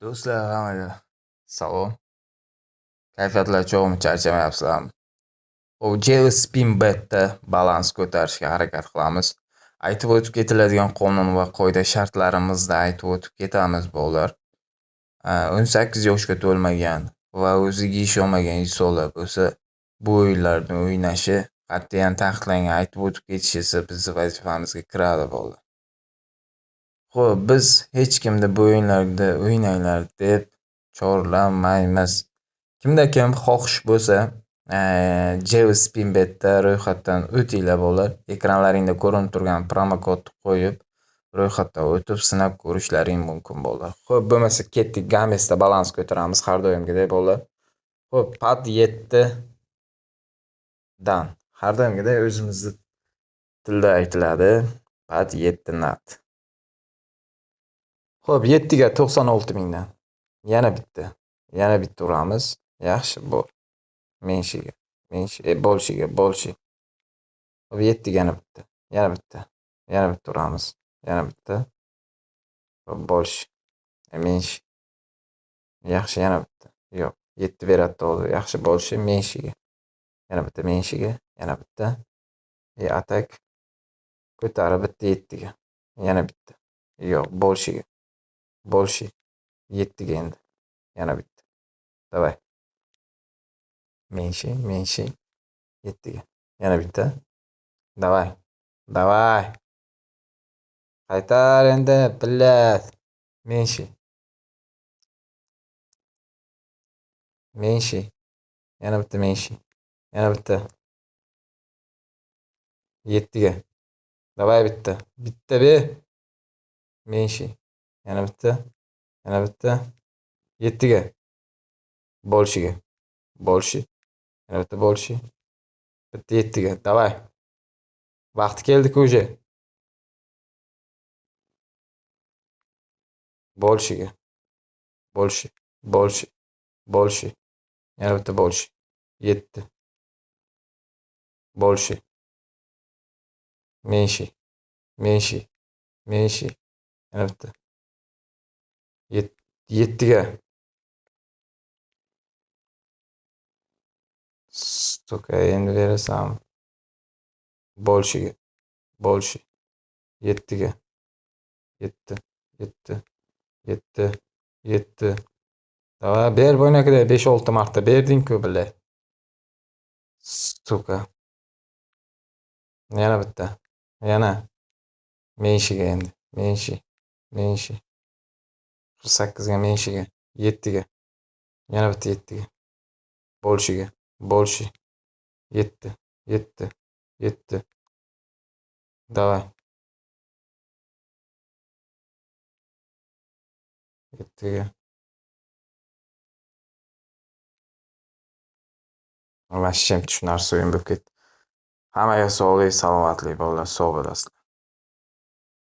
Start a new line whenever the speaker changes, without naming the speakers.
Do'stlar, hammaga salom. Kayfiyatlar cho'g'mi, charchamayapsizlarmi? O Spin Bet'da balans ko'tarishga harakat qilamiz. Aytib o'tib ketiladigan qonun va qoida shartlarimizni aytib o'tib ketamiz bolalar. 18 yoshga to'lmagan va o'ziga ishonmagan insonlar bo'lsa, bu o'yinlarni o'ynashi qat'iyan taqiqlangan. Aytib o'tib ketish esa bizni vazifamizga kiradi bolalar. Xo'p, biz hech kimni bu o'yinlarda o'ynanglar deb chorlamaymiz. Kimda kim xohish bo'lsa, Spin Bet'da ro'yxatdan o'tinglar bolalar. Ekranlaringda ko'rinib turgan promokodni qo'yib, ro'yxatdan o'tib sinab ko'rishlaring mumkin bolalar. Xo'p, bo'lmasa ketdik, Games'da balans ko'taramiz har doimgidek bolalar. Xo'p, pad 7 dan. Har doimgidek o'zimizni tilda aytiladi. Pad 7 nat. Xo'p, 7 ga 96 mingdan. Yana bitta. Yana bitta uramiz. Yaxshi, bu. Menshiga, menshi, bolshiga, bolshi. Xo'p, 7 ga yana bitta. Yana bitta. Yana bitta uramiz. Yana bitta. Xo'p, bolshi. Menshi. Yaxshi, yana bitta. Yo'q, 7 beradi hozir. Yaxshi, bolshi, menshiga. Yana bitta menshiga, yana bitta. Atak ko'tarib bitta 7 ga. Yana bitta. Yo'q, bolshiga. Bolshi 7 ga endi. Yana bitta. Davay. Menshi, menshi 7 ga. Yana bitta. Davay. Davay. Qaytar endi, billat. Menshi. Menshi. Yana bitta menshi. Yana bitta. 7 ga. Davay bitta. Bitta be. Menshi. Yana bitta. Yana bitta. 7 ga. Bolshiga. Bolshi. Yana bitta bolshi. Bitta 7 ga. Davay. Vaqti keldi-ku уже. Bolshiga. Bolshi. Bolshi. Bolshi. Yana bitta bolshi. 7. Bolshi. Menshi. Menshi. Menshi. Yana bitta. 7 ga. Stoka endi berasanmi? Bolshiga. Bolshi. 7 ga. 7. 7. 7. 7. Davay, ber bo'ynakiday 5-6 marta berding-ku, bile. Stoka. Yana bitta. Yana. Menshiga endi. Menshi. Menshi. 48 ga menshiga. 7 ga. Yana bitta 7 ga. Bolshiga. Bolshi. 7. 7. 7. Davay. 7 ga. Vashshem tushunarsiz o'yin bo'lib ketdi. Hammaga sog'lik, salomatlik bolalar, sog' bo'lasizlar.